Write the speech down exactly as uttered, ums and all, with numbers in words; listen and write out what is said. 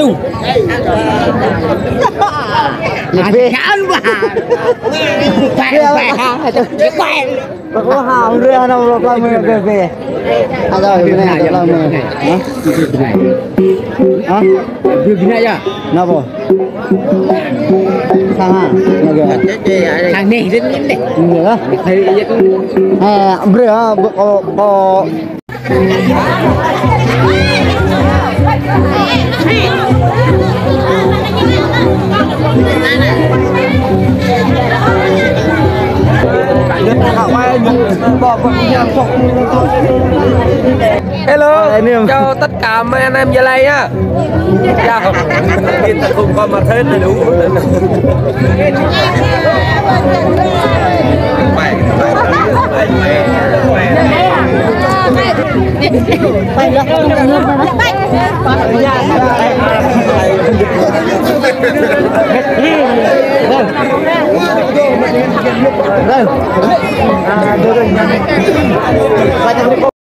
Bê. Bê. Bê. Bê. Bê. Bê. Bê. Bác có hào rê hả, nó lọt lắm, bê, bê, bê. Ada, bê, bê, bê, bê. Hả? Hả? Bê, bê, bê. Napa? Sang hả? Napa? Sang anai, anai, anai. Anai lah. Hai, iya. Eh, bê, hả? Bê, kâo, kâo. Hello, anh em. Chào tất cả mấy anh em Gia Lai nhá. Chào. Kita không có mặt hết đầy đủ.